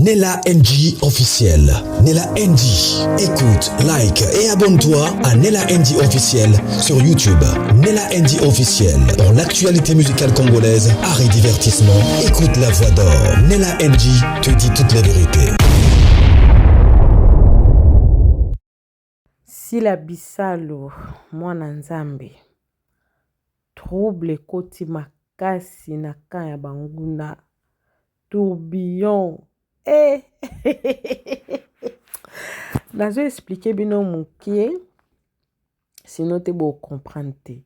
Nella NG officiel. Nella NG. Écoute, like et abonne-toi à Nella NG officiel sur YouTube. Nella NG officiel. Pour l'actualité musicale congolaise, art et divertissement, écoute la voix d'or. Nella NG te dit toute la vérité. Sila Bisalu mwana Nzambe trouble ekoti makasi na camp ya banguna tourbillon eh nazo expliquer bino mokie sino te bo comprendre te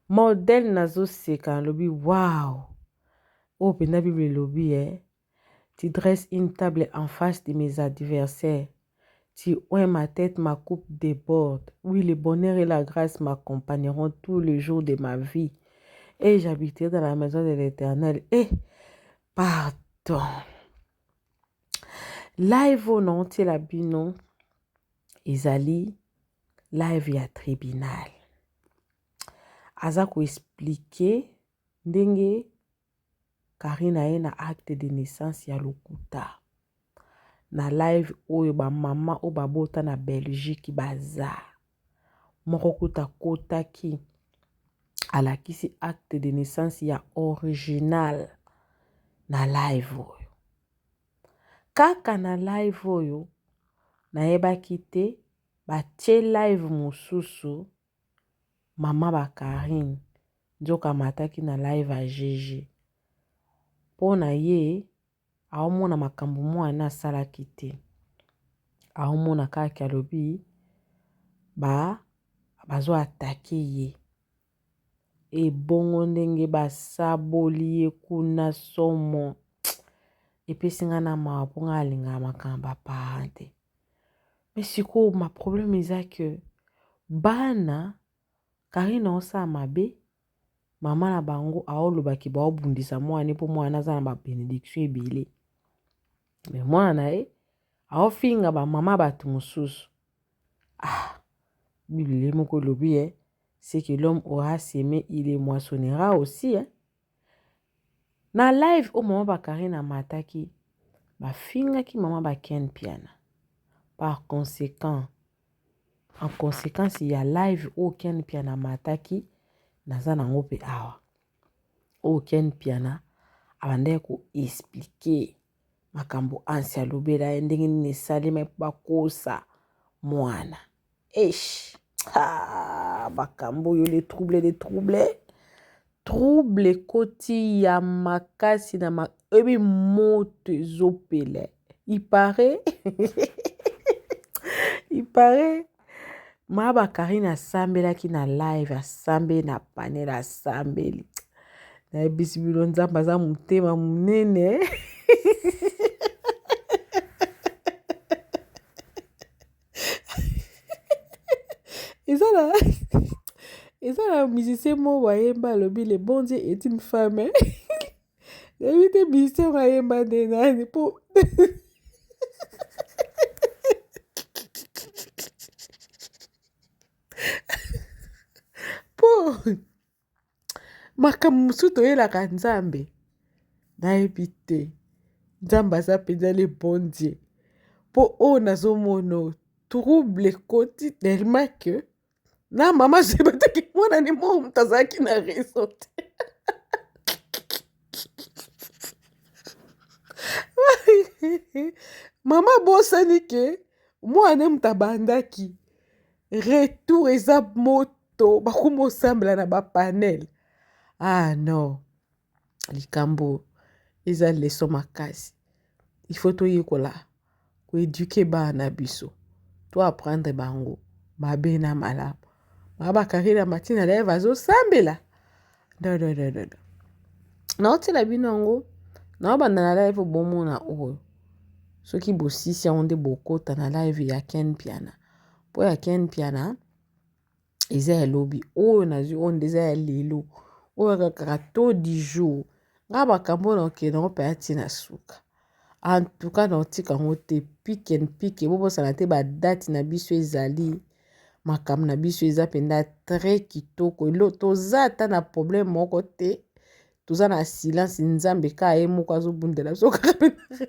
modèle nazoseka nalobi wow oyo mpenza bible elobi eh tu dresses une table en face de mes adversaires tu oins ma tête ma coupe déborde oui le bonheur et la grâce m'accompagneront tous les jours de ma vie et j'habiterai dans la maison de l'éternel et pardon live oyo naotiela bino ezali live ya tribunal aza koexplike ndenge Carine aye na acte de naissance ya lokuta na live oyo ba mama oyo babota na Belgique baza moko kuta akotaki alakisi acte de naissance ya original na live oyo kaka na live oyo nayebaki te batie live mosusu mama ba Carine nzoka amataki na live ya GG mpo na ye aomona makambo mwana asalaki te aomona kaka alobi ba bazo atake ye ebongo ndenge basaboli ye kuna somo epesi nga na mawa mpo nga alingaka makambo ya parent te mais sikoyo ma problème eza que bana Carine aosala mabe mama na bango aolobaki baobundisa mwana mpo mwana aza na ba benediction ebele mais mwana na ye aofinga bamama bato mosusu ah biblia moko elobi eh, ce que l'homme aura semé il le moissonnera aussi eh. Na live oyo mama ba Carine amataki bafingaki mama ba Ken Mpiana par conséquent en conséquence ya live oyo Ken Mpiana amataki naza nango mpe awa oyo Ken Mpiana abandaki ko expliquer makambo ansi alobela ye ndenge nini esalema mpo bakosa mwana eish makambo oyo le trouble le trouble trouble ekoti ya makasi na ma oyebi moto ezopela ipare ipare maba karine asambelaki na live asambeli na panel asambeli nayebisi bino nzambe aza motema monene eza na eza na musicien moko ayemba alobi le bon dieu est une femme nayebi te musicien yango ayemba nde nani po po makambo mosusu toyelaka nzambe nayebi te nzambe aza mpenza le bon dieu mpo oyo nazomona trouble ekoti tellement que na mama zebataki mwana ni moko moto azalaki na raison te mama abosani ke mwana moto abandaki retour eza moto bakoma osambela na bapanel ah non likambo eza leso makasi il faut toyekola koeduke bana na biso to apprendre bango mabe na malamu mama bakarina matina leve azosambela dododododo naotiela bino yango naobanda na live bomona oyo soki bosisi yango nde bokota na live ya ken piana mpo ya ken piana eza ya lobi oyo nazwi oyo nde eza ya lelo oyo kaka to du jour nga makambo oyo nakokende yango mpenza ntina suka en tout cas nakotika yango te pike and pike bobosana te badate na biso ezali makambo na biso eza mpenza très kitoko elo toza ata na problème moko te toza na silence nzambe kaka ye moko azobundela biso kaka mpenza.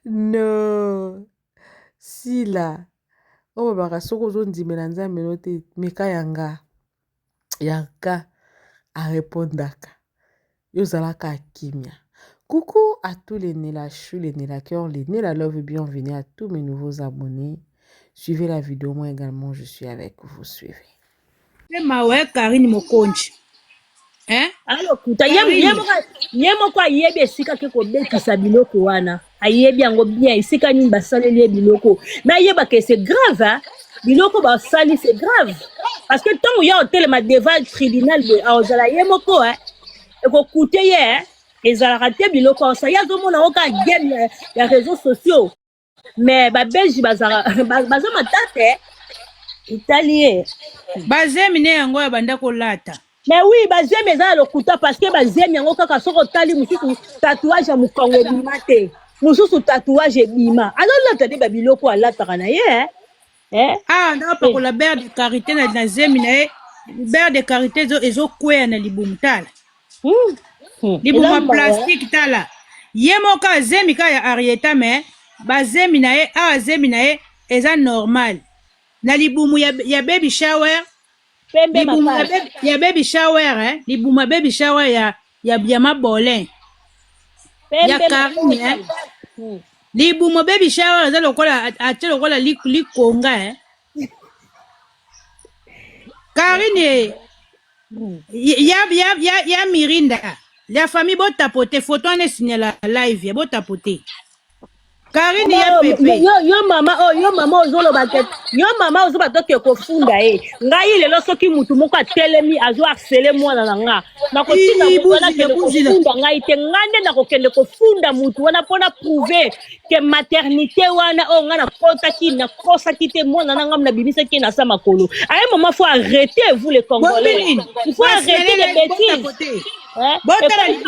No sila oyo babaka soki ozondimela nzambe no te meka ya nga ya nga arepondaka yo ozalaka kimia. Coucou à tous les Nella Chou, les Nella Cœur, les Nella Love et bienvenue à tous mes nouveaux abonnés. Suivez la vidéo, moi également, je suis avec vous. Suivez. Mawa Karine Mokonzi. Hein? Alokuta ye moko ayebi esika ke kobetisa biloko wana, ayebi yango bien esika nini basaleli ye biloko, mais ayeba ke c'est grave, hein? Biloko basali, c'est grave, parce que ntango ya otelema devant tribunal boye, aozala ye moko, hein? Ekokute ye, hein? Ezalaka te biloko osa ye azomona ngo kaka game ya réseaux sociaux, mais babelge bazala baza matata etali ye. Bazemi ne yango ya banda kolata. Mais oui, bazemi eza ya lokuta, parce que bazemi yango kaka soki otali, mosusu tatouage ya mokongo ebima te, mosusu tatouage ebima, azolata nde babiloko alataka na ye, eh? Ah, ndapakola beurre de karité na zemi na ye, beurre de karité ezokweya na libumu, tala. Libumu ya plastique, tala. Ye moko azemi kaka ya Arieta, mais bazemi na ye awa, zemi na ye eza normal na libumu ya baby shower. Pembe. Libumu ya baby shower, eh? Libumu ya baby shower ya mabolin ya Karine, eh? Libumu baby shower eza lokola atie lokola likonga, eh? Karine ya Mirinda, la famille, botapote photo wana, esignala live ya botapote Karine ya pepe. Yo mama oyo, yo mama ozoloba te, yo mama ozoba toke kofunda ye. Ngai lelo soki mutu moko atelemi azo harceler mwana na nga, nakotinda mutu wana kende kofunda ngai te, ngai nde nakokende kofunda mutu wana mpona prouver ke maternité wana oyo ngai nakotaki, nakosaki te. Mwana na ngai nabimisaki ye na sa makolo aye. Mama, faut arrêter, vous les Congolais, il faut arrêter les bêtises.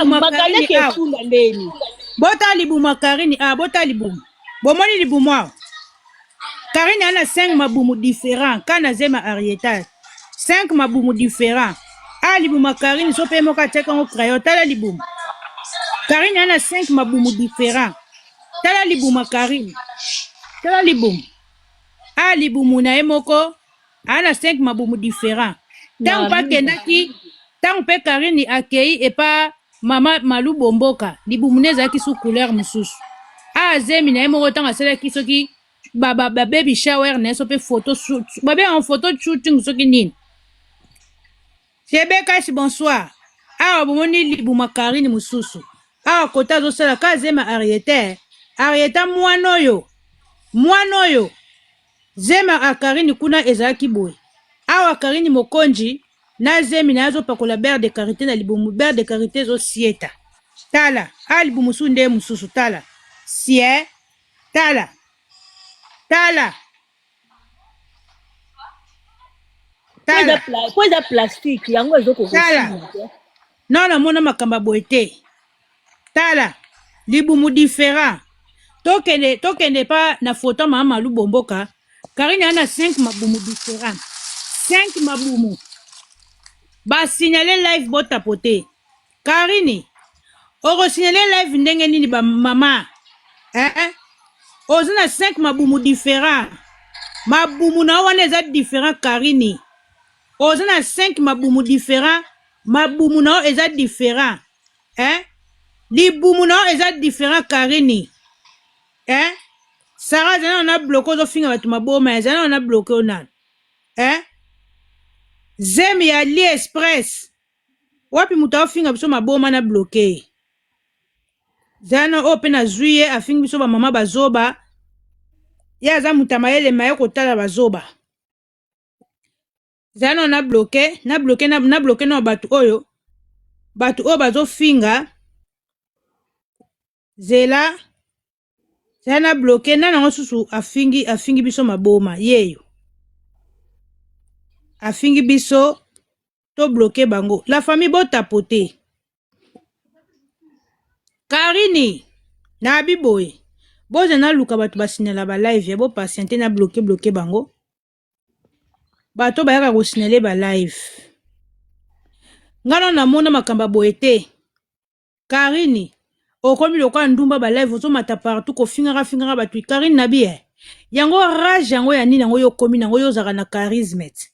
Magaleke efunda ndeni. Botala libumu ya Karine. Ah, botala libumu, bomoni libumu awa? Karine ana 5 mabumu différent ka na zema Arieta, 5 mabumu différent. A libumu ya Karine, so mpe moko atiaki yango crayon. Tala libumu, Karine ana 5 mabumu différent. Tala libumu ya Karine, tala libumu. A libumu na ye moko ana 5 mabumu différent. Ntango mpe akendaki, ntango mpe Karine akei epa mama Malu Bomboka, libumu ne ezalaki su couleur mosusu. Azemi na ye moko, ntango asalaki soki bababy shower na ye, so mpe photo, babengaka photo shooting soki nini. Shebekasi, bonsoir. Awa bomoni libumu ya Karine mosusu awa, kota azosala ka zema Ariete. Arieta mwana oyo, mwana oyo zema ya Karine kuna ezalaki boye. Awa Karine Mokonzi na zemi na ye, azopakola beurre de karité na libumu, beurre de karité ezosieta. Tala awa libumu mosusu nde mosusu, tala sie, tala, tala, tala. Po eza plastique yango. Tala. Non, namona makambo ya boye te. Tala libumu différent. Tokende, tokende pa na photo mama Malu Bomboka. Karine ana 5 mabumu différent, 5 mabumu. Basignale live, botapote. Karine okosignale live ndenge nini? Bamama, eh? Oza na 5 mabumu différent, mabumu na yo wana eza différent. Karine oza na 5 mabumu différent, mabumu na yo eza différent, eh? Libumu na yo eza différent, Karini, eh? Sara azali nano na bloquer, ozofinga bato maboma, ezali nano na bloquer oyo nano, eh? Zemi ya Ali Express wapi? Moto aofinga biso maboma na bloquer zala na oyo mpe nazwi ye, afingi biso bamama bazoba. Ye aza moto ya mayele, maye kotala bazoba. Zala nano na bloquer, na bloquer, na bloquer na bato oyo, bato oyo bazofinga. Zela, zala na bloquer nani yango susu afingi, afingi biso maboma yeyo, afingi biso, to bloquer bango. La famille, botapote. Karini nabi boye, boza naluka bato basignala balive ya bopatiente, na bloquer, bloquer bango, bato bayaka kosignale balive. Ngai nano namona makambo ya boye te. Karini. Okomi lokola ndumba ba live ozomata partout kofingaka fingaka bato. Karine na bi eh. Yango rage yango ya nini yango yo okomi nango yo ozalaka na charisme te.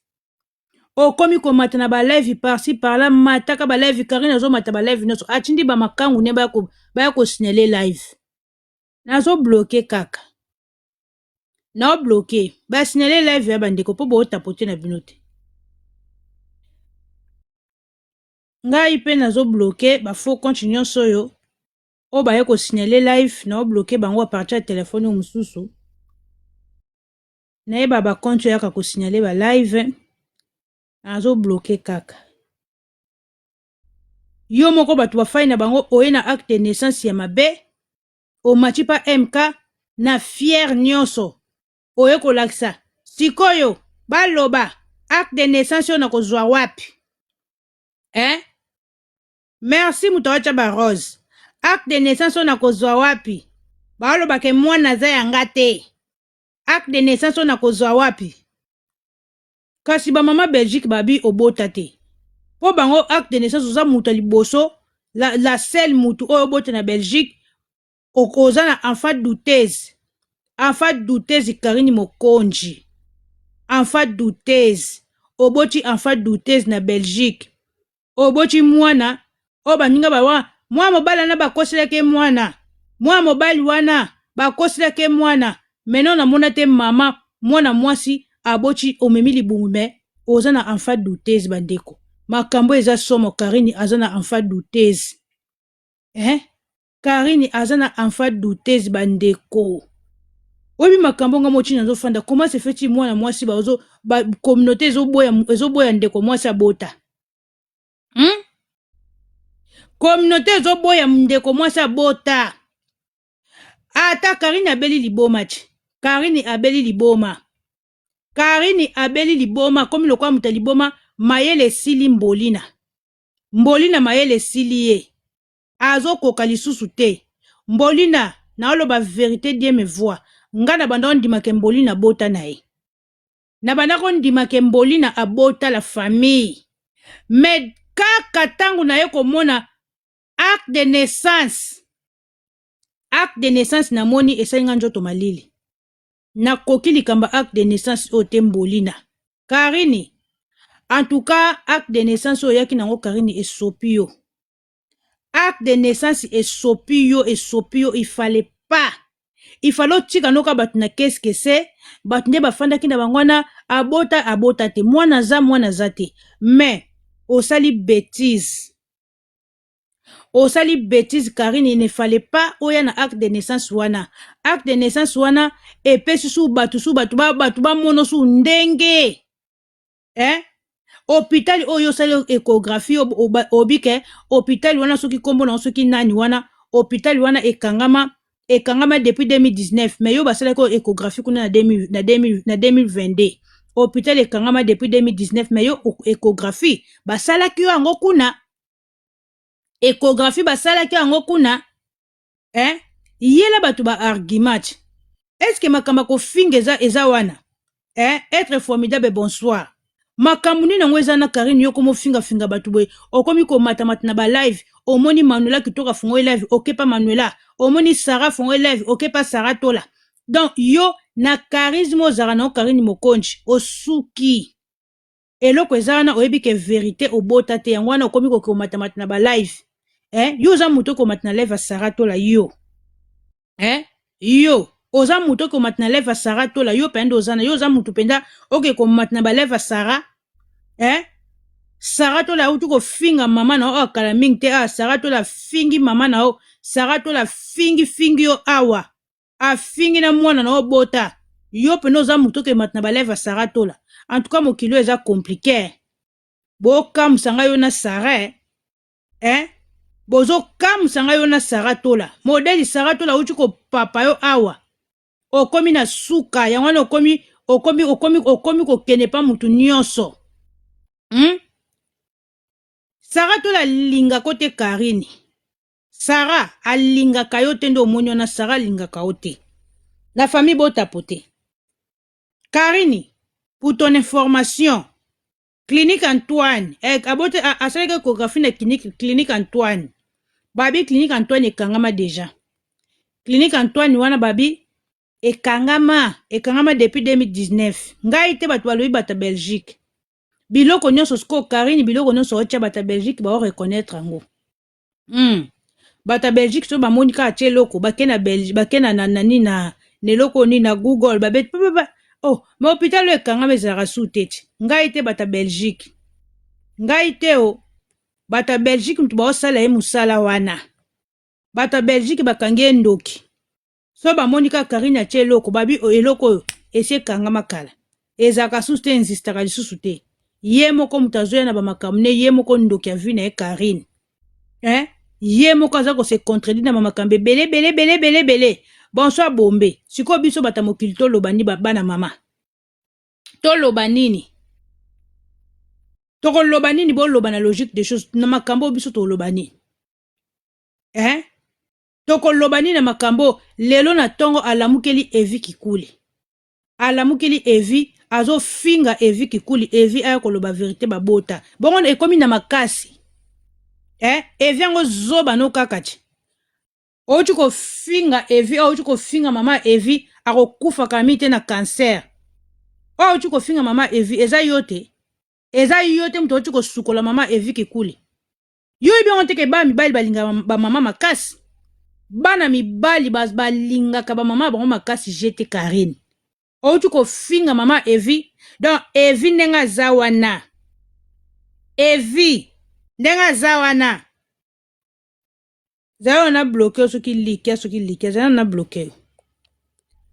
Okomi komata na ba live par-ci par-là mataka ba live Karine azomata ba live nyonso atindi ba makangu ne baya ko signaler live. Nazo bloquer kaka. Nao bloquer ba signaler live ya bandeko mpo bootapote na bino te. Ngai pe nazo bloquer ba faux compte nyonso oyo oyo baye ko signaler live nao bloquer bango à partir ya telefone oyo mosusu. Nayeba ba compte oyo yaka ko signaler ba live nazo bloquer kaka. Yo moko bato bafai na bango oye na acte de naissance ya mabe omati pa MK na fière nyonso oye kolakisa sikoyo baloba acte de naissance oyo nakozwa wapi eh? Merci moto awatya ba rose. Acte de naissance oyo nakozwa wapi? Baoloba ke mwana aza ya nga te. Acte de naissance oyo nakozwa wapi? Kasi ba mama Belgique babi obota te. Po bango acte de naissance oza moto ya liboso la, la seule mutu oyo obota na Belgique oza na enfant douteuse. Enfant douteuse Karine Mokonji. Enfant douteuse. Oboti enfant douteuse na Belgique. Oboti mwana oyo baninga ba wa mwana mobali wana bakoselaki ye mwana. Mwana mobali wana bakoselaki ye mwana. Maintenant namona te mama mwana mwasi aboti omemi libumu mais oza na enfant douteuse bandeko. Makambo eza somo Karine aza na enfant douteuse. Eh? Karine aza na enfant douteuse ba ndeko. Oyebi makambo nga mochi nazo fanda comment se fait-il mwana mwasi ba ozo ba communauté ezoboya ezoboya ndeko mwasi abota. Hmm? Communauté ezoboya ndeko mwasi abota. Ata Karine abeli liboma ti. Karine abeli liboma. Karine abeli liboma akomi lokola moto ya liboma mayele esili mbolina. Mbolina mayele esili ye. Azokoka lisusu te. Mbolina naoloba verite Dieu me voit nga na banda ondima ke mbolina abota na ye na banda kondima ke mbolina abota la famille mais kaka tango naye komona acte de naissance acte de naissance namoni esali nga nzoto malili nakoki likambo acte de naissance oyo te mbolina Karine en tout cas acte de naissance oyo oyaki nango Karine esopi yo Acte de naissance esopi yo esopi yo il fallait pas il fallait otika noka bato na qu'est-ce que c'est bato nde bafandaki na bango wana abota abota te mwana aza mwana aza te mais osali betise osali betise Karine il ne fallait pas oya na acte de naissance wana acte de naissance wana epesi su bato su bato bato bamono su ndenge eh hôpital oyo osali échographie obike hôpital wana soki nkombo na soki nani wana hôpital wana ekangama ekangama depuis 2019 mais yo basalaki oyo échographie kuna na 2000, na 2000, na 2022 hôpital ekangama depuis 2019 mais yo échographie basalaki yo yango kuna échographie basalaki yango kuna eh yela bato ba argument est ce que makambo ya kofinga eza, eza wana eh être formidable bonsoir makambo nini yango eza na Karine yo komo finga finga bato boye okomi komatamata na ba live omoni Manuela kitoko afungoli live okepa Manuela omoni Sarah afungoli live okepa Sarah Tola donc yo na charisme ozalaka na yo Karine Mokonzi osuki eloko eza wana oyebi ke verite obota te yango wana okomi kokomatamata na ba live eh yo oza moto okomata na live ya Sarah Tola yo eh yo oza moto okomata na live ya Sarah Tola yo mpenza oza na yo oza moto mpenza oke komata na ba live ya Sarah eh Sarah Tola auti kofinga mama na yo awa kala mingi te awa Sarah Tola afingi mama na yo Sarah Tola afingi fingi yo awa afingi na mwana na yo bota yo mpenza oza moto okemata na ba live ya Sarah Tola en tout cas mokili oyo eza compliqué bokamwisa ngai yo na Sarah eh bozokamwisa ngai yo na Sarah Tola modeli Sarah Tola auti kopapa yo awa okomi na suka yango wana okomi okomi okomi okomi kokende pa mutu nyonso hmm? Sarah Tola alingako te Karine Sarah alingaka yo te nde omoni wana Sarah alingaka yo te la famille botapo te Karine pour ton information clinique Antoine eh, abote asalaki échographie na clinique, clinique Antoine. Babi clinique Antoine ekangama deja. Clinique Antoine wana babi ekangama, ekangama depuis 2019. Ngai te bato balobi bato ya Belgique. Biloko nyonso sikoyo Carine biloko nyonso otya bato ya Belgique bao reconnaître yango. Bato ya Belgique soki bamoni kaka tie eloko bake na Belgique bake na na nani na na eloko nini na Google babeti pa pa oh mais hôpital oyo ekangama ezalaka su te ti. Ngai te bato ya Belgique. Ngai te o bato ya Belgique mutu baosala ye mosala wana. Bato ya Belgique bakangi ye ndoki. So bamoni kaka Carine atie eloko babi eloko oyo esi ekangama kala. Ezalaka susu te insistaka lisusu te. Ye moko moto azoya na bamakambo ne ye moko ndoki ya vie na ye Carine. Hein? Ye moko aza ko se contredire na bamakambo ebele ebele ebele ebele ebele. Bonsoir Bombe. Sikoyo biso bato ya mokili toloba nini bana mama? Toloba nini? Tokoloba nini boloba na logique des choses na makambo oyo biso toloba nini? Hein? Tokoloba nini na makambo lelo na tongo alamukeli Evi Kikuli. Alamukeli Evi azofinga Evi Kikuli Evi aya koloba verite babota. Bongo ekomi na makasi. Eh? Evi yango zoba no kaka ti. Outi kofinga Evi, outi kofinga mama Evi akokufa kami te na cancer. Oyo outi kofinga mama Evi eza yo te. Eza yo te moto outi kosukola mama Evi Kikuli. Yo oyebi yango te ke bana mibali balingaka ba mama makasi. Bana mibali balingaka ba mama bango makasi jete Carine. Outi kofinga mama Evi. Donc Evi ndenge aza wana. Evi ndenge aza wana. Zala na bloqué soki like soki like zala na bloqué.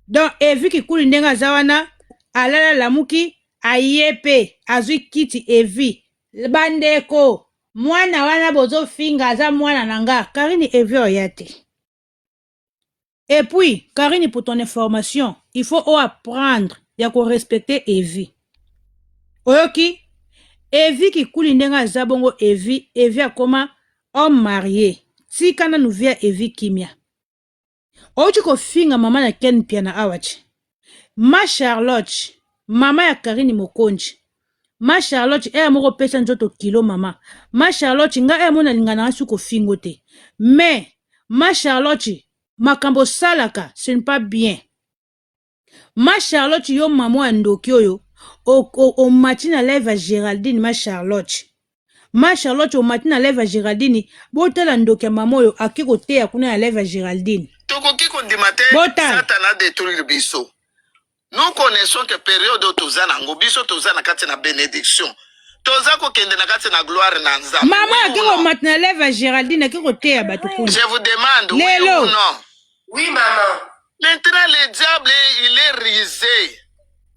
Donc Evi Kikuli ndenge aza wana alala lamuki aye pe azwi kiti Evi bandeko mwana wana bozofinga aza mwana na nga Karine Evi oya te. Et puis Karine pour ton information il faut o apprendre ya ko respecter Evi. Oyoki Evi Kikuli ndenge aza bongo Evi Evi akoma homme marié tika nanu vie ya Evi kimia. Outi kofinga mama na Ken Mpiana awa ti. Ma Charlotte, mama ya Karine Mokonzi. Ma Charlotte, eya moko pesa nzoto kilo mama. Ma Charlotte, nga eya mona linga na su kofingo te. Mais ma Charlotte, makambo salaka, ce n'est pas bien. Ma Charlotte yo mama ya ndoki oyo omati na live ya Geraldine ma Charlotte. Ma Charlotte omati na live ya Geraldine, botala ndoki ya mama oyo ake koteya kuna na live ya Geraldine. Tokoki kondima te Satana adetruire biso. Nous connaissons que periode oyo toza nango biso toza na kati na benediction. Toza kokende na kati na gloire na Nzambe. Mama ake komata na live ya Geraldine ake koteya bato kuna. Je vous demande oui Lelo. ou non? Oui maman. Maintenant le diable il est rusé.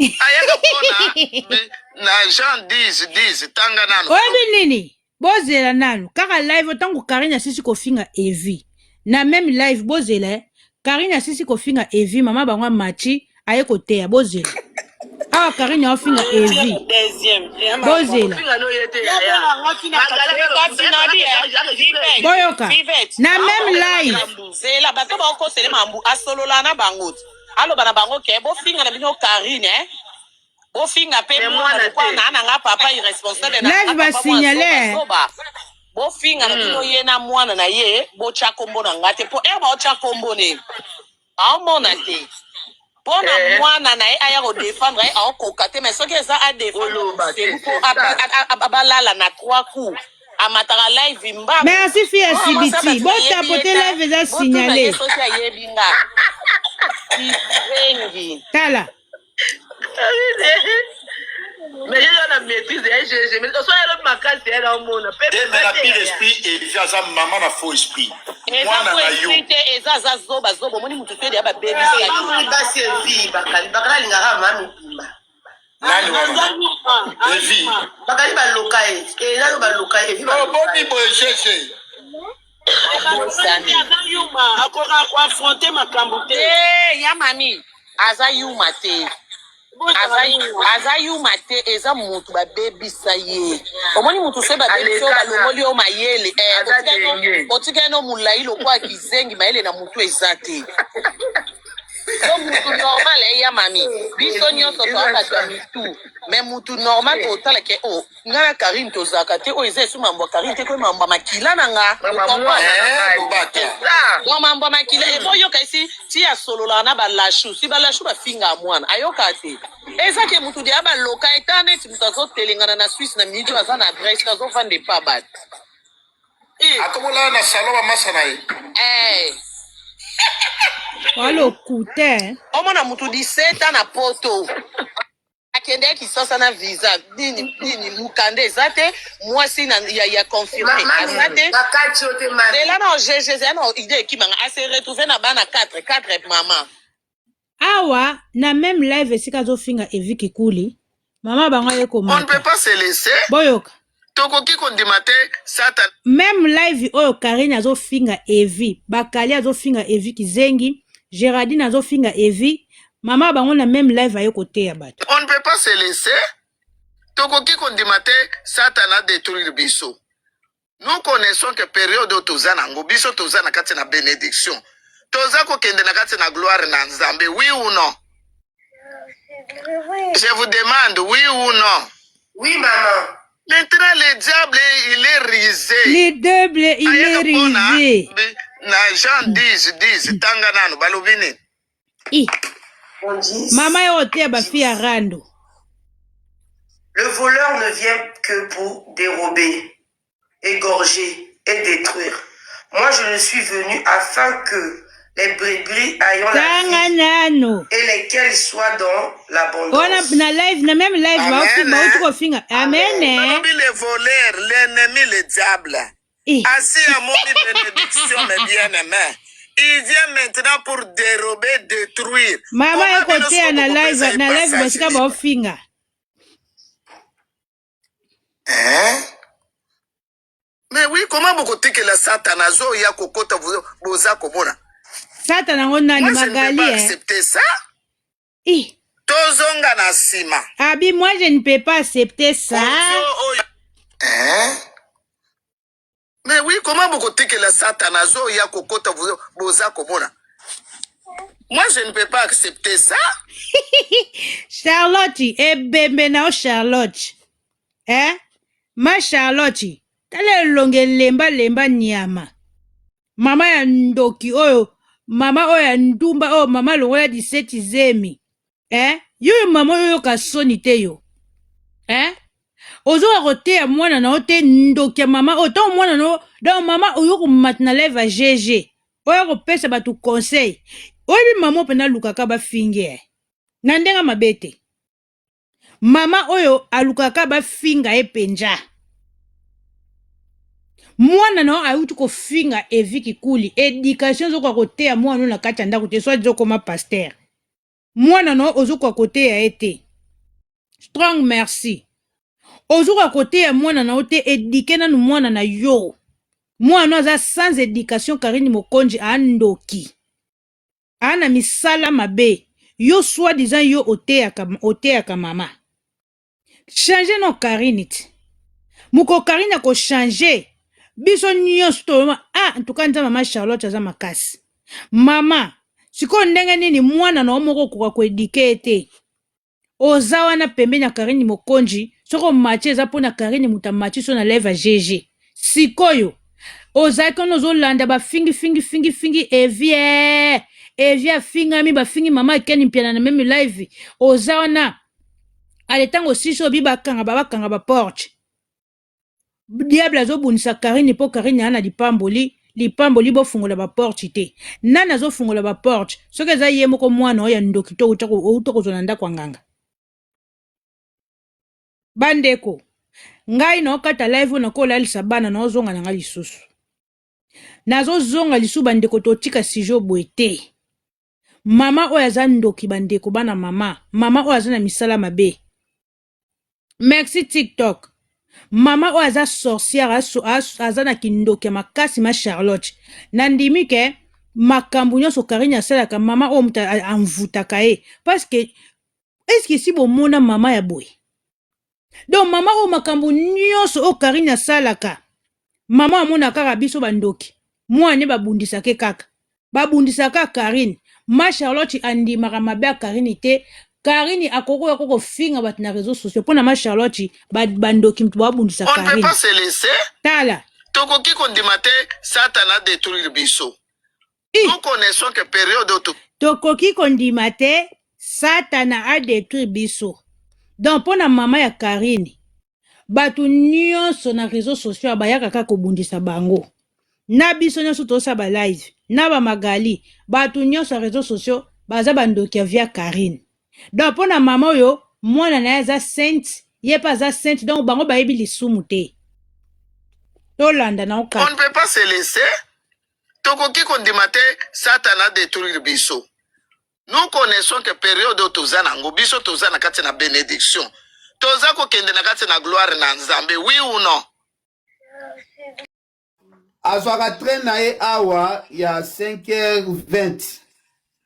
Ayaka pona na Jean 10 10 tanga nanu. Oyebi nini? Bozela nanu kaka live ntango Karine asisi kofinga Evi na meme live bozela eh. Karine asisi kofinga Evi mama bango amachi aye koteya bozela awa Karine aofinga Evi bozela boyoka na meme live zela bato baokosele mambu asolola na bango aloba na bango ke bofinga na bino Karine eh? bofinga pe mwana lokola naa na nga papa irresponsable na live nga papa mwa basignale zoba zoba bofinga na bino ye na mwana na ye botya kombo na nga te po ere baotya kombo ne aomona te mpo na mwana na ye aya kodefendre ye aokoka te mais soki eza adefendre moselu mpo balala na trois coups amataka live mbangu. Merci fille ya Mwana mwasi CBT. bato Bo bayebi ye tapoter ta live eza botuna ye signalé. soki ayebi nga kizengi. Tala. Mais ye na maîtrise ya GG mais oso ya makasi ya na omona te mais na pire esprit Evi aza mama na faux esprit Eza mwana faux na yo esprit te eza aza zoba zoba omoni mutu te deya babebisa ye. Bamoni basi evi bakali bakali alingaka mama mibimba nani wana Evi bakali baloka ye eza yo baloka ye evi baloka oboni ye boye GG Bosani. yuma akoka koaffronte makambo te. Te ya mami aza yuma te aza, aza yuma te eza mutu babebisa ye omoni mutu soki babebisa yo balongoli yo mayele eh, otikali no molai lokola kizengi mayele na mutu eza te. So mutu normal eya mami biso nyonso toa bato ya mitu mais mutu normal otala ke o oh, nga na Karine tozalaka te oyo eza esu mambo ya Karine te koyo mambo ya makila na nga donc mambo ya makila eboyoka esi ti asololaka na balashu si balashu bafingaka mwana ayoka te eza ke mutu deya baloka eta neti mutu azotelengana na Suisse na miniti oyo aza na adresse azovanda epa bato Eh. Akomolala na salon ba masa na ye. Eh. Walokuta. Eh. Omona mutu 17 ans na poto. Akendeki Kisasa na visa nini nini mukanda eza te mwasi na ya, ya confirme aza te. Bakati yo te mami. Zela na GG zela na idée ekimanga a se retrouver na bana 4 4 mama. Awa na meme live esika azofinga Evi Kikuli, mama bango aye On ne komata. peut pas se laisser. Boyoka. Tokoki kondima te Satan. Meme live oyo Carine azofinga Evi, Bakali azofinga Evi kizengi, Geraldine azofinga Evi, mama bango na meme live aye koteya bato. On ne peut pas se laisser. Tokoki kondima te Satan a détruire biso. Nous connaissons que periode oyo toza nango biso toza na kati na benediction toza kokende na kati na gloire na Nzambe oui ou non je vous demande oui ou non Oui maman. Maintenant le diable il est rusé. Le diable il est Ayaka mpona rusé. bi- na Jean 10 10 tanga nanu balobi nini Ih, On dit, mama ye oteya bafi ya rando. Le voleur ne vient que pour dérober, égorger et détruire. Moi, je ne suis venu afin que les brebis ayant la Tanga vie nano. et lesquelles soient dans Wana l'abondance. na live na même live Amen, bauti hein? kofinga. Amen. Amen. eh. Balobi le voleur, l'ennemi, le diable. Eh. Asi amoni bénédiction, mes bien-aimés. Il vient maintenant pour dérober, détruire. Mama ye Comment bino koteya soko na bokopesa live ye na live passage basika libre? baofinga. Hein? Mais oui, comment bokotikela Satan azoya kokota boza komona? Satan yango nani Moi, je ne peux Magali pas eh? accepter ça. Eh. Tozonga na nsima. Abi moi je ne peux pas accepter ça. Oyo oyo. Hein? Mais oui, comment bokotikela Satan azoya kokota boza komona? Moi, je ne peux pas accepter ça. Charlotte, ebembe na yo Charlotte. Eh? Ma Charlotte, tala elongi elemba lemba nyama. Mama ya ndoki oyo, mama oyo ya ndumba oyo mama longola 17 zemi. Eh? Yo yo mama oyo yoka soni te yo. Eh? Ozoka koteya mwana na yo te ndoki ya mama oyo ntango mwana na yo donc mama oyo komata na lève ya GG oyo akopesa bato conseil oyebi mama oyo mpenza alukaka bafingi ye na ndenge mabe te mama oyo alukaka bafinga ye mpenza mwana na yo ayuti kofinga evi kikuli education ezokoka koteya mwana oyo na kati ya ndako te soit ezokoma pasteur mwana na yo ozokoka koteya ye te strong merci ozokoka koteya mwana na yo te edike nanu mwana na yo mwana aza sans education karine mokonzi andoki ana misala mabe yo soit disant yo oteyaka oteyaka mama change no karine ti moko karine akochange biso nyonso toloma ah en tout cas nza mama charlotte aza makasi mama sikoyo ndenge nini mwana na yo moko okoka koedike ye te oza wana pembeni ya Karine Mokonji soki omatie eza mpona Karine moto amatie so na lève ya GG sikoyo ozalaki wana ozolanda bafingi fingi fingi fingi evi eh, evi afingami bafingi mama akeni mpiana na meme live oza wana ale ntango osisi obi bakanga bakanga baporte diable azobundisa Karine mpo Karine aa na lipamboli lipamboli bofungola baporte te nani azofungola baporte soki eza ye moko mwana oyo ya ndoki to outa kozwa na ndako ya nganga bandeko ngai naokata live oyo nakolalisa bana naozonga na ngai lisusu nazozonga lisusu bandeko totika sujet boye te mama oyo aza ndoki bandeko bana mama mama oyo aza na misala mabe merci tiktok mama oyo aza sorcière aza na kindoki ya makasi ma charlotte nandimi ke makambo nyonso karine asalaka mama oyo moto amvutaka ye parce que eske esi bomona mama ya boye donc mama oyo makambo nyonso oyo karine asalaka mama amona kaka biso bandoki mwana ne babundisake kaka babundisaka karine. Ma Charlotte andimaka mabe ya Karine te. Karine akoki koya ko kofinga bato na réseaux sociaux mpo na ma Charlotte bandoki moto babundisa On ne peut Karine. pas se laisser. Tala. Tokoki kondima te Satana a détruire biso. Nous connaissons que période oyo Tokoki kondima te Satana a détruire biso. Donc mpo na mama ya Karine, bato nyonso na réseaux sociaux bayaka kaka kobundisa bango. Na biso nyonso tosala ba live na ba Magali, bato nyonso ya réseaux sociaux baza bandoki ya via Karine. Donc mpo na mama oyo, mwana na ye aza sainte, ye mpe aza sainte, donc bango bayebi lisumu te. Tolanda na On okaka. ne peut pas se laisser. Tokoki kondima te Satana a détruire biso. Nous connaissons que période oyo toza nango, biso toza na kati na bénédiction. Toza kokende na kati na gloire na Nzambe, oui ou non? Azwaka train na ye awa ya 5h20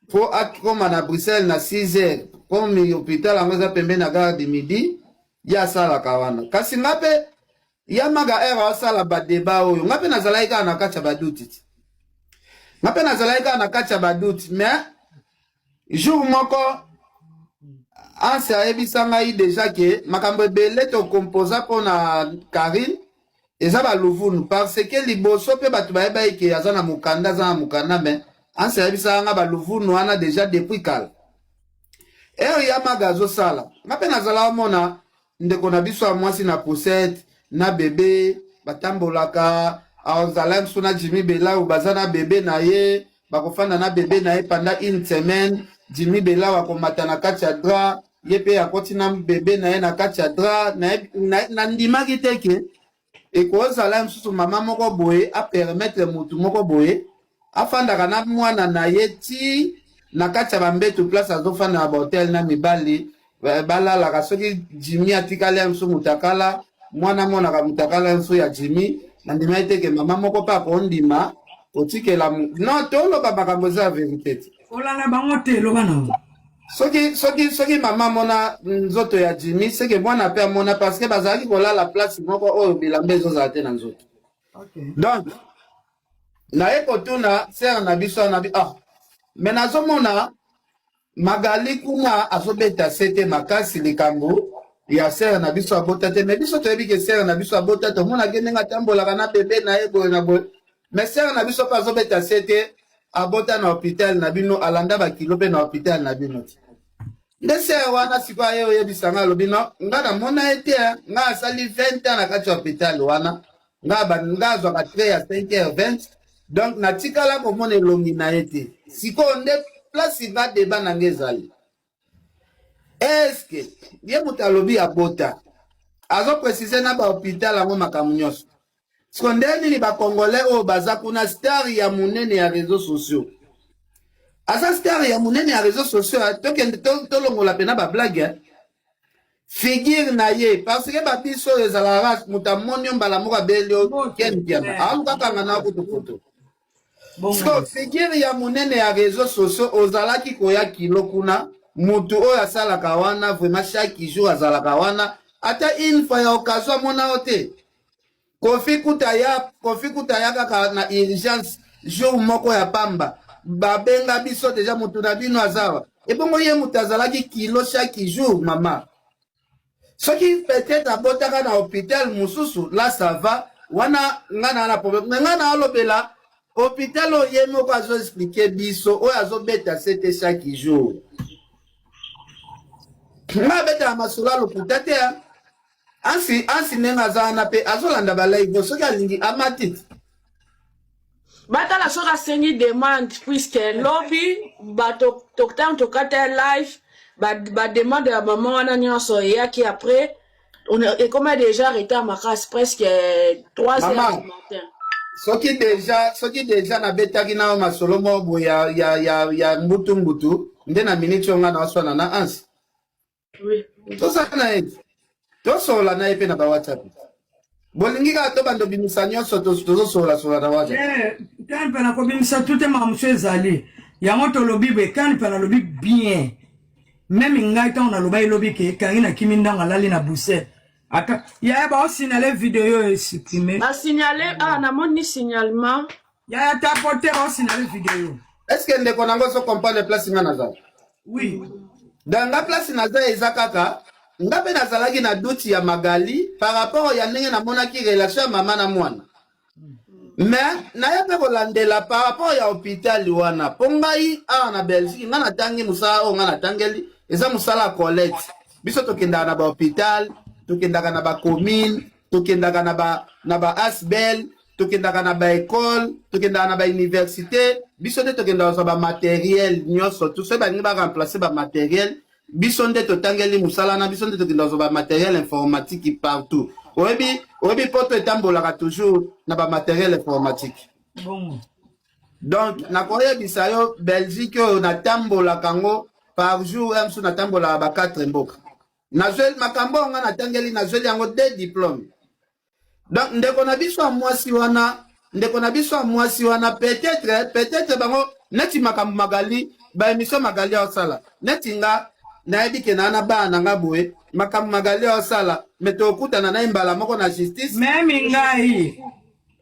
mpo akoma na Bruxelles na 6h, comme hôpital yango eza pembeni na gare du Midi, ye asalaka wana. Kasi nga mpe ya maga heure asala badeba oyo, nga mpe nazalaki kaka na kati ya baduti ti, nga mpe nazalaki kaka na kati ya baduti. Mais jour moko Anse ayebisa ngai deja ke makambo ebele tokompoza mpo na Karine eza baluvunu, parce que liboso mpe bato bayebaki ke aza na mokanda, aza na mokanda. Mais Anse ayebisaka nga baluvunu wana deja depuis kala. Heure ya maga azosala, nga mpe nazala omona ndeko na biso ya mwasi na poussette na bebe batambolaka, azala mosusu na Jimmy Belau, baza na bebe na ye, bakofanda na bebe na ye pendant une semaine. Jimmy Belau akomata na kati ya drap, ye mpe akoti na bebe na ye na kati ya drap. Nandimaki te ke ekozala mosusu mama moko boye apermettre motu moko boye afandaka na mwana na ye ti na kati ya bambeto, place azofanda na bahotel na mibali balalaka. Soki Jimmy atikali ya mosusu mutakala, mwana amonaka mutakala ya mosusu ya Jimmy. Nandimaki te ke mama moko mpe akondima kotikela. Non, toloba makambo eza ya verité te. Kolanda bango te, loba na. Soki mama amona nzoto ya Jimmy, seke mwana mpe amona, parce que bazalaki kolala place moko oyo bilamba ezozala te na nzoto. Donc naye kotuna sere na biso wana ah, me nazomona Magali kuna azobeta sete makasi likambo ya sere na biso abota te. Me biso toyebi ke sere na biso abota, tomonaki ndenge atambolaka na bebe na ye boye na boye. Me sere na biso mpe azobeta sete abota na hôpital na bino, alanda bakilo mpe na hôpital na bino te. Nde sere wana sikoyo aye oyebisa nga, alobi no, nga namona ye te, nga asali 20 ans na kati ya hôpital wana, nga azwaka trait ya 5h20, donc natikala komona elongi na ye te. Sikoyo nde place nga deba na nga ezali: eske ye moto alobi abota, azopréciser na bahôpital yango, makambo nyonso, siko nde nini bacongolais oyo baza kuna? Star ya monene ya réseaux sociaux, aza star ya monene ya réseaux sociaux, tokende tolongola mpena bablague, figure na ye, parce que babiso oyo ezalaka moto amoni yo mbala moko abeli yo ken piana, alukakanga na kutukutu. Siko figure ya monene ya réseaux sociaux, ozalaki koya kilo kuna, motu oyo asalaka wana vraiment chaque jour azalaka wana, ata une fois ya occasion amona yo te. Kofi kuta ya Kofi kuta ya kaka na urgence jour moko ya pamba, babenga biso deja, motu na bino azawa. Ebongo ye moto azalaki kilo chaque jour, mama, soki peut-être abotaka na hôpital mosusu, là ça va, wana nga na problème. Me nga na alobela hôpital oyo ye moko azoexpliquer biso, oyo azobeta sete chaque jour. Nga abetaka masolo alokuta te. Ansi ndenge aza wana mpe azolanda balive, soki alingi amati. Batala soki asengi demande, puisque lobi bato ntango tokata live, bademande ya mama wana nyonso eyaki après, ekoma déjà retard makasi, presque 3 heures du matin. Soki deja nabetaki na masolo moko boye ya mbutu mbutu, nde na miniti oyo nga na oswana na Ansi. Oui. Tosala na ye, tosolola na ye mpe na bawhatsapp. Bolingi kaka tobanda obimisa nyonso, tozosolola-solola na WhatsApp. Kani mpe nakobimisa tu te, makambo mosusu ezali yango tolobi boye. Kani mpe nalobi bien, même ngai ntango naloba elobi ke ekangi nakimi ndango alali na Bruxelles, ata yaya baosignale video esupprime. Basignale, ah, namoni signalement. Yaya tapote, baosignale video. Est ce que ndeko na nga ozo comprendre place nga naza? Oui. Donc nga place naza eza kaka nga mpe nazalaki na doute ya Magali par rapport ya ndenge namonaki relation ya mama na mwana. Mais naye mpe kolandela par rapport ya hôpital wana mpo ngai awa na Belgique nga natangi mosala oyo nga natangeli eza mosala ya collecte. Biso tokendaka na ba hôpital, tokendaka na ba commune, tokendaka na ba na ba asbel tokendaka na ba école tokendaka na ba université biso nde tokendaka kozwa ba matériel nyonso tout soki balingi ba remplacer ba matériel biso nde totangeli mosala na biso nde tokendaka kozwa ba matériel informatique partout oyebi oyebi poto etambolaka toujours na ba matériel informatique bongo donc nakoyebisa yo belgique oyo natambolaka yango par jour ya mosusu natambolaka ba 4 mboka nazweli makambo oyo nga natangeli nazweli yango de diplôme donc ndeko na biso ya mwasi wana ndeko na biso ya mwasi wana peut-être peut-être bango neti makambo magali baémission magali aosala neti nga nayebi ke naa na bana na nga boye makambo magali aosala me tokutana na ye mbala moko na justice meme ngai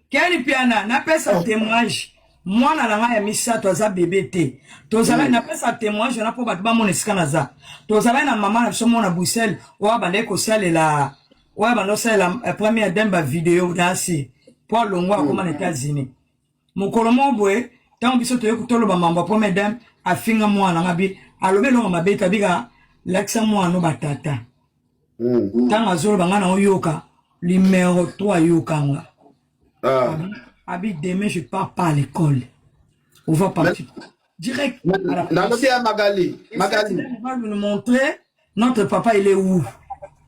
Ken Mpiana napesa oh. témoignage mwana na ngai ya misato aza bebe te tozalaki mm. napesa témoignage wana mpo bato bamona esika naza tozalaki na mama na biso mona bruxelles oyo abandaki kosalela oyo abanda kosalela eh, première dame bavideo nasi mpo alongwa akoma na mm. états-unis mokolo moko boye ntango biso toye toloba mambo ya première dame afinga mwana nga bi alobi eloko mabe te abika lakisa mwana no batata ntango mm. azoloba ngai naoyoka Numéro 3 yokanga. Ah. Abi demain je pars pas à l'école. On va partir direct à la Nalobi ya Magali. Magali. On va nous montrer notre papa il est où.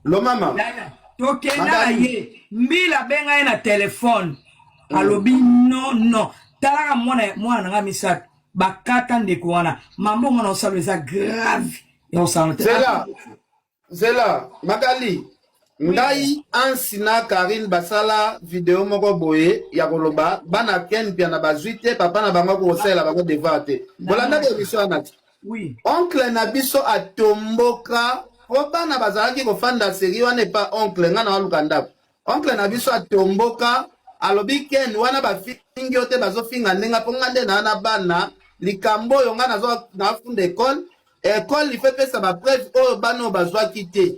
Lo mama. Tokenda na ye. Mbila benga ye na téléphone. Alobi non non. Talaka mwana mwana na nga misato. Bakata ndeko wana. Mambo ngana osalo eza grave. Ya osalo te. Zela. Zela, Magali, ngai Ansi na Carine basala video moko boye ya koloba bana Ken Mpiana bazwi te papa na bango akosalela bango devoir te. Bolandaki emission wana te? Oui. Oncle na biso atomboka po bana bazalaki kofanda serie wana epa oncle ngai nawaluka ndako. Oncle na biso atomboka alobi Ken wana bafingi yo te bazofinga ndenge mpo ngai nde naa na bana likambo oyo ngai nazo nafunda ekole ekole ife pesa ba preuve oyo bana oyo bazwaki te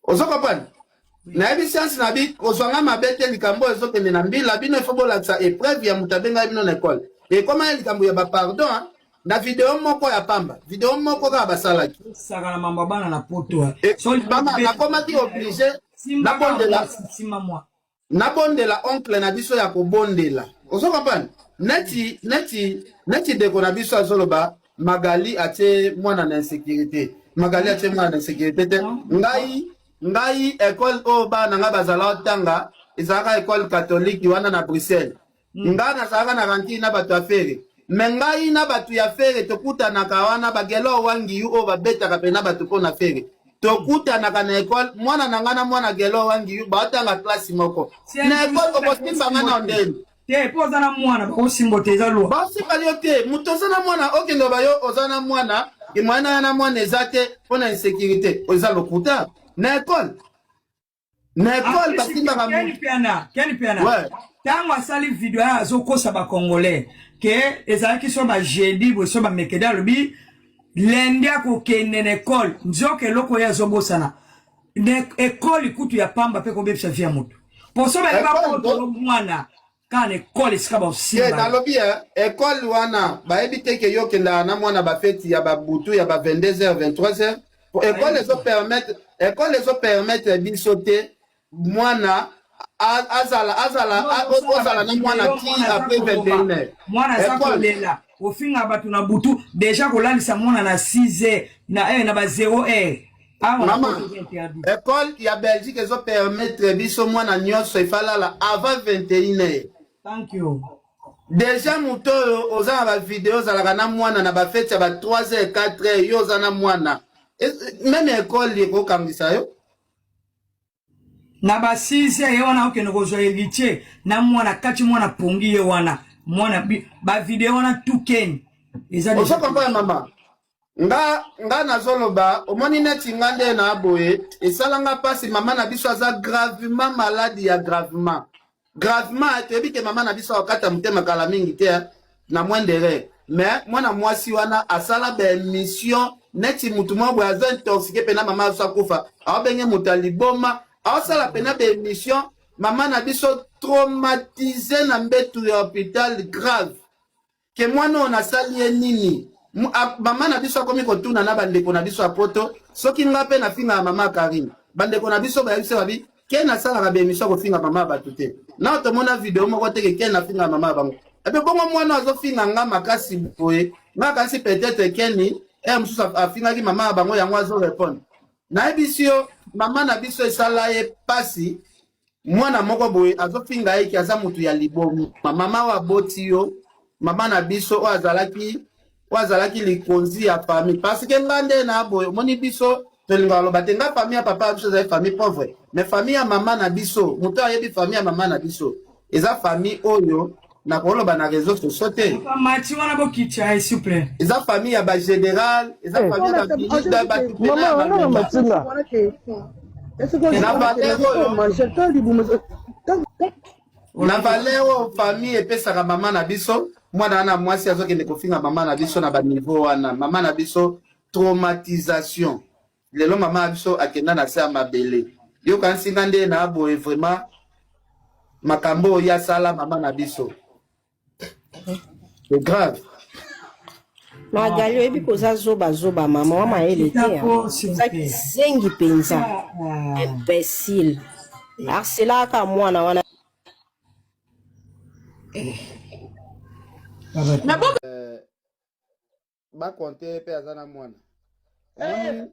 ozo comprendre nayebi siansi na bi kozwa ngai mabe te likambo oyo ezokende na mbila bino ifo bolakisa epreuve ya moto abengaki bino na ekole ekoma ya likambo ya bapardon na video moko ya pamba video moko kaka basalaki sakana mambo bana na poto eh. mama nakomaki oblige nabondela nabondela oncle na biso ya kobondela ozo comprendre neti neti neti ndeko na biso azoloba magali atie mwana na insécurité magali atie mwana na insécurité te ngai ngai ekole oyo bana na ngai bazala otanga ezalaka ekole catholique wana na bruxelles Mm. Nga nazalaka na rancune na bato ya Ferre. Mais ngai na bato ya Ferre tokutanaka wana ba Gelor Wangiyu oyo babetaka pe na bato mpo na Ferre. Tokutanaka na ekole, mwana na ngai na mwana Gelor Wangiyu baotanga classe moko. Na ekole okosimba ngai na ndeni. Te, mpo oza na mwana bakosimba te eza loi. Baosimba yo te, moto oza na mwana okende ba yo oza na mwana, moyen na ya na mwana eza te mpo na insécurité, eza lokuta. Na ekole na ekole basimbaka Ken Piana, Ken Piana. Ouais. Tango asali video ya azokosa ba congolais ke ezalaki so ba jeudi boye so ba mercredi alobi lundi akokende na ekole nzoka eloko ye azobosana na ekole kutu ya pamba mpe kobebisa vie ya moto poso baye bakotolo mwana kaka na ekole esika baosimba nalobi ekole wana bayebi te ke yo okendaka na mwana bafeti ya babutu ya ba 22h 23h po ekole ezopermettre ekole ezopermettre biso te mwana azala azala ozala na mwana ti après 21h mwana aza kolela ofinga bato na butu deja kolalisa mwana na 6 heures na, eh, na ba 0 heure Mama, école ya Belgique ezo permettre biso mwana nyonso efalala avant 21 heures. Thank you. Déjà moto oyo oza na ba video ozalaka na mwana na ba fete ya ba 3 heures 4 heures yo oza na mwana. Même école ekokangisa yo. Na ba 6 heures ye wana okende kozwa héritier na mwana kati mwana pongi ye wana mwana ba video wana tout ken eza Ozo comprendre mama? Nga nga nazoloba omoni neti nga nde na boye esala nga pasi mama na biso aza gravement malade ya gravement gravement toyebi ke mama na biso akata motema kala mingi te na moindre erreur. Mais mwana mwasi wana asala ba emission neti mutu moko boye aza intoxiqué pena mama azo akufa aobenge moto ya liboma aosala pena ba emission mama na biso traumatise na mbetu ya hôpital grave ke mwana oyo nasali ye nini mama na biso akomi kotuna na bandeko na biso ya poto soki nga mpe nafingaka mama Karine bandeko na biso bayebisi babi ken asalaka baemission kofinga mama ya bato te na tomona video moko te ke ken afinga mama ya bango epe bongo mwana azofinga nga makasi boye nga kasi peut-être keni ere mosusu afingaki mama ya bango yango azo répondre nayebisi yo mama na biso esala ye pasi mwana moko boye azofinga ye ke aza motu ya libomi mama oyo aboti yo mama na biso oyo azalaki oyo azalaki likonzi ya famille parce que nga nde na boye omoni biso tolingaka loba te nga famille ya papa ya biso ezali famille pauvre mais famille ya mama na biso moto ayebi famille ya mama na biso eza famille oyo nakoloba na réseau sociaux te mati wana bokitya ye s'il vous plaît eza famille ya bagénéral eza Eh. famille ya baministre bato pena ya Mama, malonga na valeur oyo na valeur oyo famille epesaka mama na biso mwana wana mwasi azokende kofinga mama na biso na baniveau wana mama na biso traumatisation lelo mama na biso akenda na se ya mabele yokanisi nga nde na boye vraiment makambo oyo asala mama na biso c'est grave. Magali oyebi koza zoba zoba mama wa mayele te hein. Oza kizengi mpenza imbécile harcelaka mwana wana. Bakonte mpe aza na mwana omoni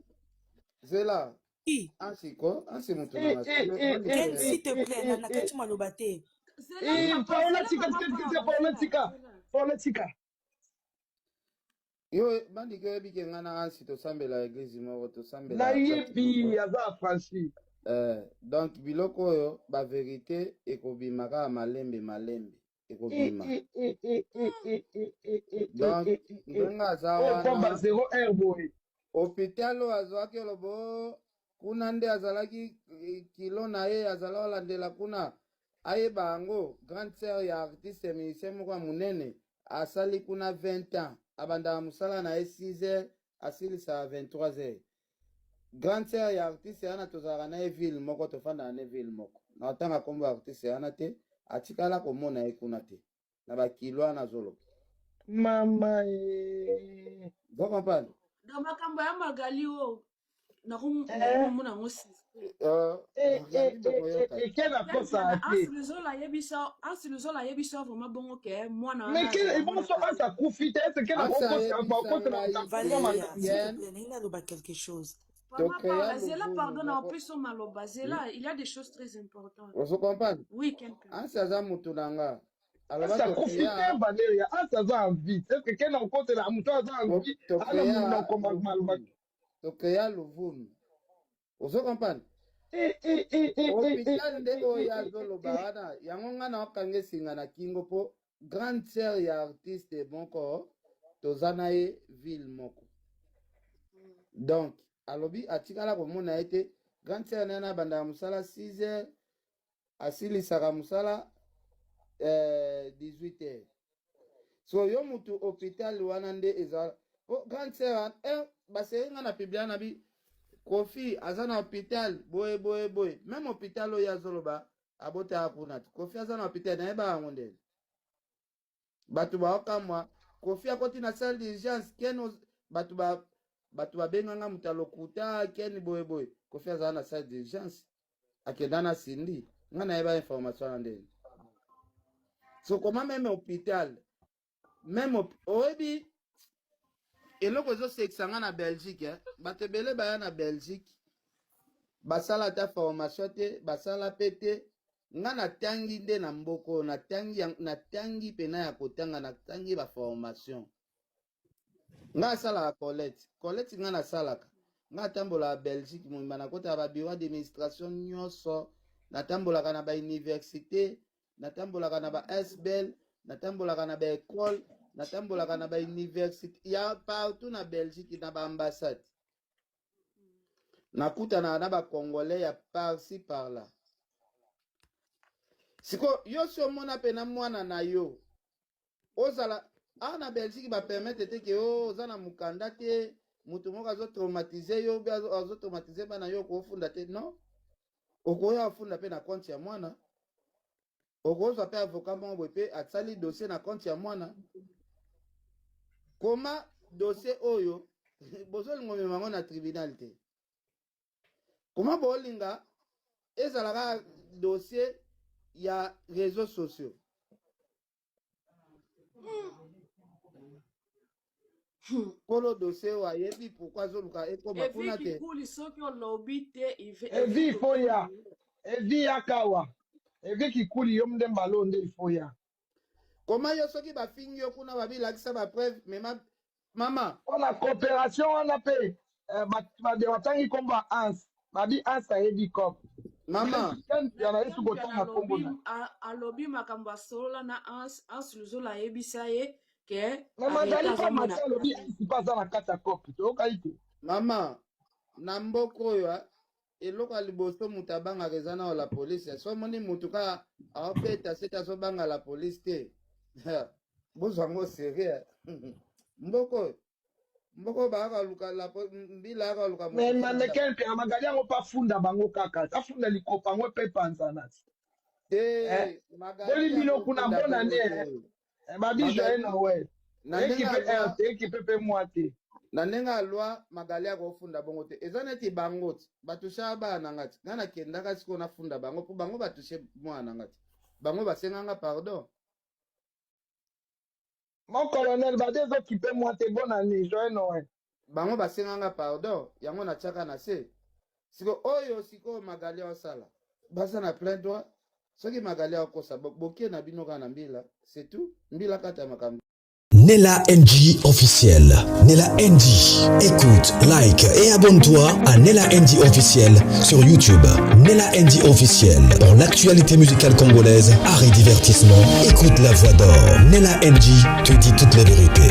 zela ansi ko ansi motu na Ken, s'il te plaît, na nakati maloba te. Paola tika tika tika tika Paola tika Paola tika. Yo bandiki oyebi ke ngai na ansi tosambela eglise moko tosambela Nayebi aza affranchi. Donc biloko oyo ba verite ekobima kaka malembe malembe ekobima donc ndenge aza Oyo pomba wana 0 heure boye. hôpital oyo azwaki oloba "Oh, kuna nde azalaki kilo na ye azala olandela kuna ayeba yango grande sœur ya artiste musicien moko ya monene asali kuna 20 ans abandaka mosala na ye 6 heures asilisaka 23 heures grande sœur ya artiste wana tozalaka na ye ville moko tofandaka na ye ville moko na otanga nkombo ya artiste wana te atikala komona ye kuna te na bakilo wana azoloba Mama eh. ozo comprendre Donc makambo ya Magali oyo Eh, nakomomona yango suspect. Eh, eh, Magali eh, eh, bokoyoka eh, ken akosa te. Ansi Luzola ayebisa vraiment bongo ke mwana Mais wana ken azala ebongo mwana so Karine. ansi akufi te est-ce ken ansi akokosela ayebisa akosela ngai moto akufa Valeria, makambo. s'il te ken plaît, nalingi naloba quelque chose. Vraiment tokrea Paola, zela luvunu pardon na moko opesa yo maloba zela, il y a des choses très importantes. ozo comprendre Oui, Ken Piana. ansi aza mutu na nga aloba Ansi akufi te tokrea Valeria, ansi aza en vie. Est-ce que ken akokosela moto aza en vie ana tokrea monoko maloba. luvunu tokrea luvunu ozo comprendre Eh, eh, eh, eh, eh, eh, hôpital nde eh, oyo eh, eh, azoloba eh. wana yango nga na okanga esinga na kingo mpo grande sœur ya artiste moko toza na ye ville moko donc alobi atikala komona ye te grande sœur na ye na abandaka mosala 6 heures asilisaka mosala 18 heures so yo mutu hôpital wana nde eza po grande sœur baseri nga na publia na bi Kofi aza na hôpital boye boye boye même hôpital oyo azoloba abotaka kuna te Kofi aza na hôpital nayeba yango ndeni bato baokamwa Kofi akoti na salle d'urgence ken bato ba bato babenganga moto ya lokuta ken boye boye Kofi azala na salle d'urgence akenda na Cindy nga nayeba information wana ndeni so koma même hôpital même oyebi eloko ezosekisa nga na Belgique eh? Bato ebele baya na Belgique basala ata formation te basala pe te nga natangi nde na mboka oyo natangi natangi pena ya kotanga natangi baformation nga asalaka colette colette nga nasalaka nga atambolaka Belgique mobimba nakotaka babureau administration nyonso natambolaka na bauniversité natambolaka na ba asbl natambolaka na baekole natambolaka na bauniversité ya partout na Belgique na baambassade nakutanaka na bacongolais ya par-ci par-là siko yo si omona pena mwana na yo ozala Awa na Belgique ba permettre te ke oh, oza na mukanda te, mutu moko azo traumatiser yo, ou azo traumatiser bana yo, okofunda te. Non. Okoya ofunda pe na compte ya mwana. Okozwa pe avocat moko boye pe asali dossier na compte ya mwana. Koma dossier oyo bozolinga omema yango na tribunal te. Koma bolinga ezalaka dossier ya réseaux sociaux. Kolo dossier oyo ayebi pourquoi azoluka ekoma kuna Evi te. Kikuli soki olobi te Evi Evi il faut ya. Evi yaka awa. Evi Kikuli yo nde mbala oyo nde il faut ya. Koma yo soki bafingi yo kuna babilakisa ba preuve mema mama. Pona cooperation wana pe eh, batangi nkombo ya Hans babi Hans ayebi cop Mama. Ken Mpiana ye Ken soki Mpiana otanga nkombo alobi na alobi makambo asolola na Hans Hans Luzolo ayebisa ye ke me arrete Magali pa azomona mati alobi Karine. Hans mpe aza na kati ya cop toyokaki te Mama, na mboka oyo ah, eloko ya liboso moto abangaka eza nao la police. So omoni moto kaka aobeta sete azobanga la police te. Bozwa yango sérieux. Mboka oyo, mboka oyo bayaka luka la mbila yaka luka me moto ti na me ndako. Ken Mpiana Magali yango mpe afunda bango kaka afunda likopa yango mpe epanzana Te, eh, Magali boli bino kuna akofunda bonne bongo année eh. te. Eh, babi Magali joyeux Noël na ndenge ekipe ya loi r te ekipe mpe mwa te na ndenge ya loi Magali akofunda bongo te. Eza neti bango ti batusha bana na nga ti. Nga nakendaka sikoyo nafunda bango mpo bango batushe mwana na nga ti. Bango basenga nga pardon. Mon colonel bade ezokipe mwa te bonne année joyeux Noël Bango basenga nga pardon, yango natiaka na se. Siko oyo sikoyo Magali osala. Baza na plein droit. Soki Magali akosa bokie na bino kaka na mbila, c'est tout. Mbila kata makambo. Nella NG officiel. Nella NG. Écoute, like et abonne-toi à Nella NG officiel sur YouTube. Nella NG officiel. Pour l'actualité musicale congolaise, art et divertissement, écoute la voix d'or. Nella NG te dit toute la vérité.